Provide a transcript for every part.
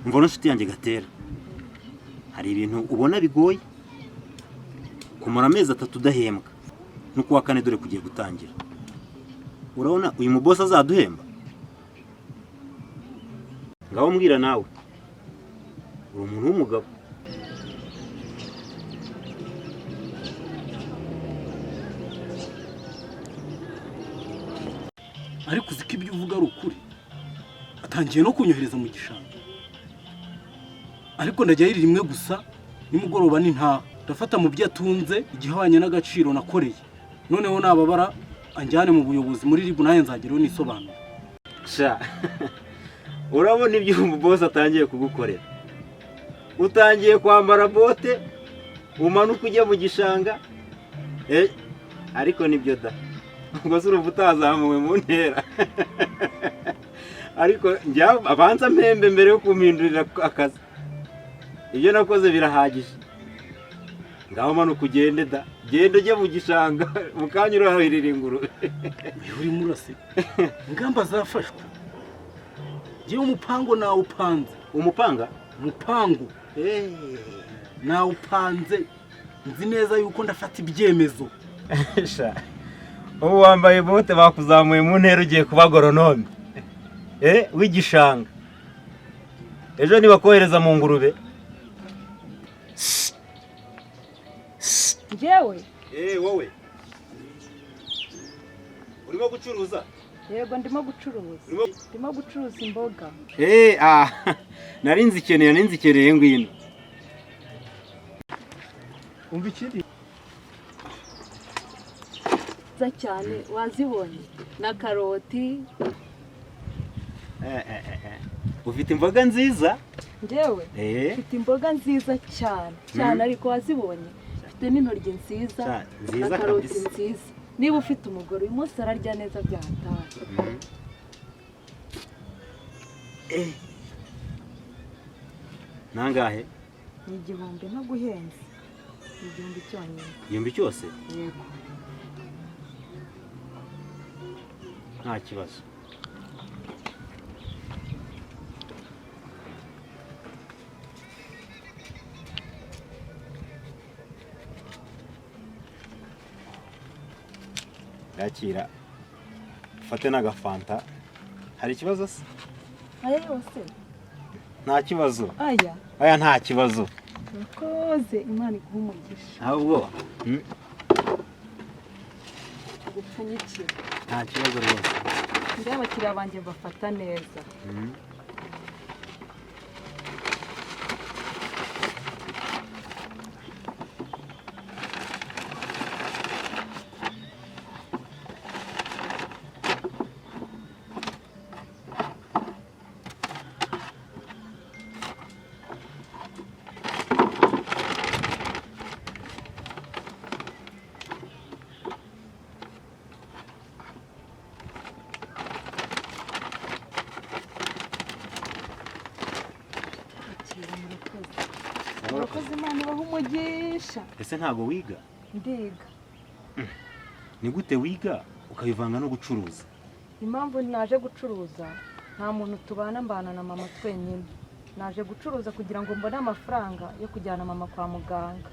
Umva, nshuti yanjye Gatera, hari ibintu ubona bigoye kumara amezi 3 udahembwa, no kuwa kane dore kugiye gutangira. Urabona uyu mubosi azaduhemba? Ngaho mbwira nawe, uri umuntu w'umugabo. Ariko uzi ko ibyo uvuga ari ukuri? Atangiye no kunyohereza mu gishanga, ariko ndajyayo rimwe gusa nimugoroba ni ntaha. Ndafata mu byo atunze igihwanye n'agaciro nakoreye, noneho nababara anjyane mu buyobozi muri RIB, nawe nzageraho nisobanura. Sha, urabona ibyo umubosi atangiye kugukorera? Utangiye kwambara bote, umanuka ujya mu gishanga. Ariko nibyo da, ubwo se urumva utazamuwe mu ntera? Ariko njya abanza mpembe mbere yo kumpindurira akazi. Ibyo nakoze birahagije. Ngaho manuka ugende da, genda ujye mu gishanga, mu kanya urahirira ingurube. Urimo uraseka? Ingamba zafashwe. Ngewe umupango nawupanze. Umupanga? Umupango nawupanze, nzi neza yuko ndafata ibyemezo. Sha, ubu wambaye bote, bakuzamuye mu ntera, ugiye kuba agoronome w'igishanga. Ejo nibakohereza mu ngurube. Njyewe? Wowe urimo gucuruza? Yego, ndimo gucuruza. Ndimo gucuruza imboga. Ah, nari nzikeneye, nari nzikeneye, ngwino. Umva ikindi. Nziza cyane, wazibonye? Na karoti. Ufite imboga nziza. Njyewe mfite imboga nziza cyane cyane, ariko wazibonye? Mfite n'intoryi nziza nziza na karoti kabisa. nziza. Niba ufite umugore, uyu munsi ararya neza byataye. Nangahe? Ni 1000, no guhenze, ni 1000 cyonyine. 1000 cyose? Yego. Nta kibazo. Yakira, ufate n'agafanta. Hari ikibazo se? Aya yose? Nta kibazo. Aya? Aya nta kibazo. Urakoze, Imana iguha umugisha. Ahubwo Gupfunyikira. Nta kibazo rwose. Njyewe abakiriya banjye mbafata neza. Akira, murakoze, murakoze, Imana ibaha umugisha. Ese ntabwo wiga? Ndiga. Ni gute wiga ukabivanga no gucuruza? Impamvu naje gucuruza, nta muntu tubana, mbana na mama twenyine. Naje gucuruza kugira ngo mbone amafaranga yo kujyana mama kwa muganga.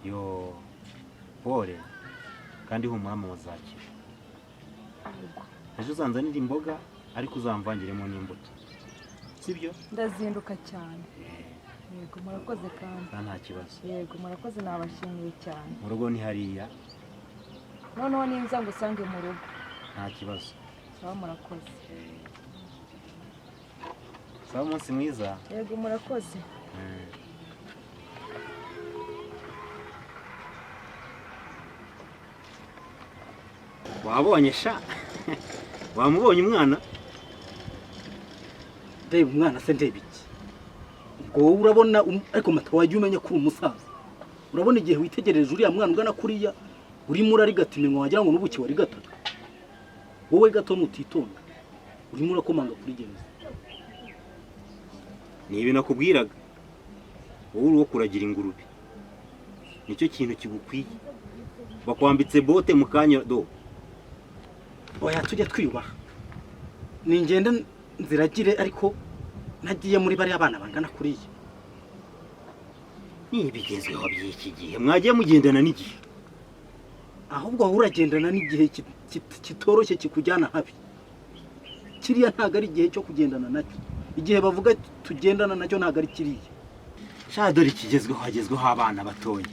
Yo, pole, kandi humura, mama azakira. Ejo uzanzanira imboga, ariko uzamvangiremo n'imbuto, sibyo? Ndazinduka cyane. Yego, murakoze kandi. Nta kibazo. Yego, murakoze, nabashimiye cyane. Mu rugo ni hariya. Noneho ninza ngo usange mu rugo. Nta kibazo. Sawa, murakoze. Sawa, umunsi mwiza. Yego, murakoze. Wabonye sha? Wamubonye umwana? Ndeba umwana se ndeba iki? Ubwo wowe urabona ariko mata, wajya umenya ko uri umusaza. Urabona igihe witegereje uriya mwana ungana kuriya, urimo urarigata iminwa wagira ngo n'ubuki warigataga. Wowe gato, nutitonda urimo urakomanga kuri gereza. Ni ibi nakubwiraga, wowe uri uwo kuragira ingurube, nicyo kintu kigukwiye. Bakwambitse bote mu kanya do. Oya, tujya twiyubaha. Ni ngende nziragire, ariko Nagiye muri bariya bana bangana kuriya. Ni ibigezweho by'iki gihe, mwagiye mugendana n'igihe. Ahubwo wowe uragendana n'igihe kitoroshye kikujyana habi. Kiriya ntabwo ari igihe cyo kugendana nacyo. Igihe bavuga tugendana nacyo ntabwo ari kiriya. Sha dore ikigezweho, hagezweho abana batoya.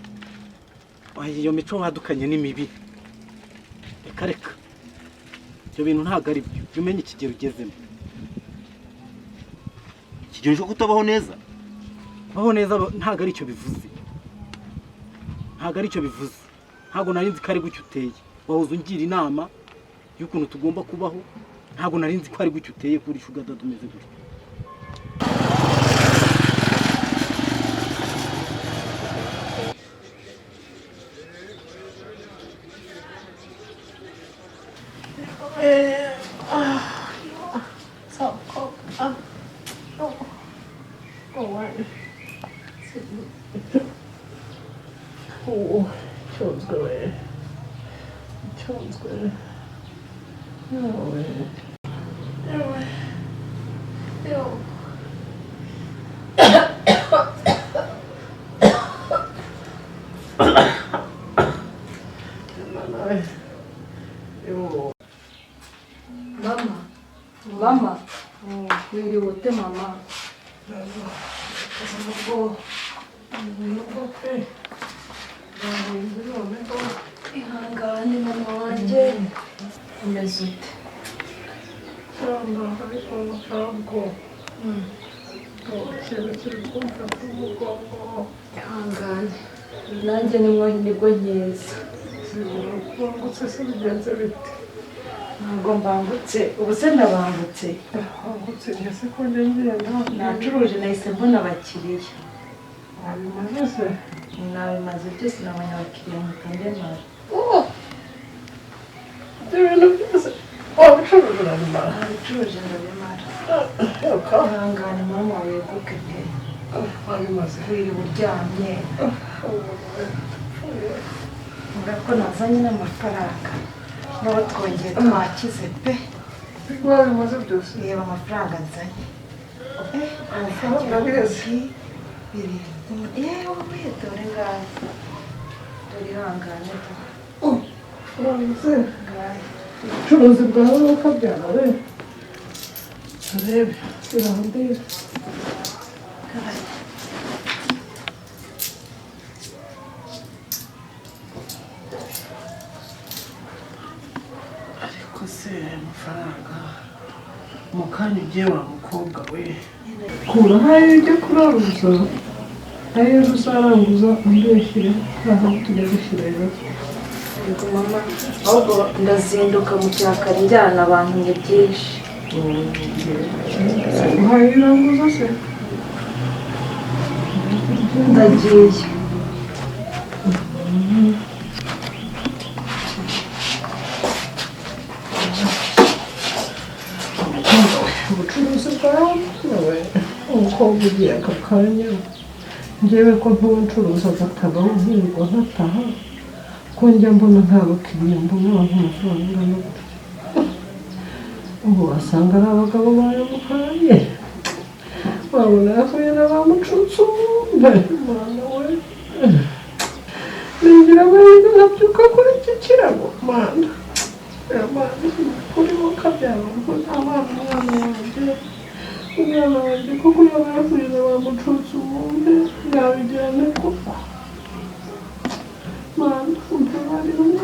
Oya, iyo mico wadukanye ni mibi. Reka reka, ibyo bintu ntabwo ari byo. Jya umenya ikigero ugezemo. Ikigero cyo kutabaho neza. Kubaho neza ntabwo ari icyo bivuze. Ntabwo ari icyo bivuze. Ntabwo nari nzi ko ari gutyo uteye. Wahoze ungira inama y'ukuntu tugomba kubaho. Ntabwo nari nzi ko ari gutyo uteye, kuri sugar daddy umeze gutyo. Cyunzwe we, cyunzwe yewe, yewe, yewe. Imana we, yewe. Mama, mama, wiriwe ute mama? Ubwo ubwo pe, ntabwo noneho. Ihangane mama wanjye. Umeze ute? Ntabwo, ariko ntabwo ikintu kiri kumfata umugongo. Ihangane. Nanjye nimwo nibwo nkiza. Ubangutse se bigenze bite? Ntabwo mbangutse, ubu se ndabangutse. Bangutse ngeze ko njya ngenda. Nacuruje, nahise mbona abakiriya. Wabimaze se? Nabimaze byose, nabonye abakiriya mpita ndemara. Ibyo bintu byose wabicuruje urabimara? Nabicuruje ndabimara. Yoka. Ihangane mama, weguke pe. Wabimaze. Wiriwe uryamye. Mvuga ko nazanye n'amafaranga. N'ubu twongeye twakize pe. Wabimaze byose? Reba amafaranga nzanye. Amafaranga bireze. Birindwi. Yewe, dore ngaya. Dore, ihangane do. Wabimaze. Ngaya. Ubucuruzi bwawe bukabyara we, turebe birandira. Ngaya. Ariko se aya mafaranga mu kanya ugiye, wa mukobwa we, kura ayo ujya kuraruza, ayo uzaranguza undi uyashyire aho tujya dushyira ibibazo. Yego mama, ahubwo ndazinduka mu cyakare njyana abantu ni byinshi. Uhaye iranguza se? Ndagiye. Ubucuruzi bwawe, umukobwa ugiye aka kanya, njyewe ko ntubucuruza gatabo nkirirwa ntataha, ko njya mbona nta bakiriya mbona bampa amafaranga angana gutya, ubu wasanga ari abagabo bayamuhaye, wabona yahuye na ba mucutsumbe. Mwana we, ningira amahirwe nkabyuka kuri iki kirago, mana mana, urimo kabyara abana, umwana wanjye, umwana wanjye koko yaba yahuye na ba mucutsumbe, yabijyane koko? Mana, untabarire umwana.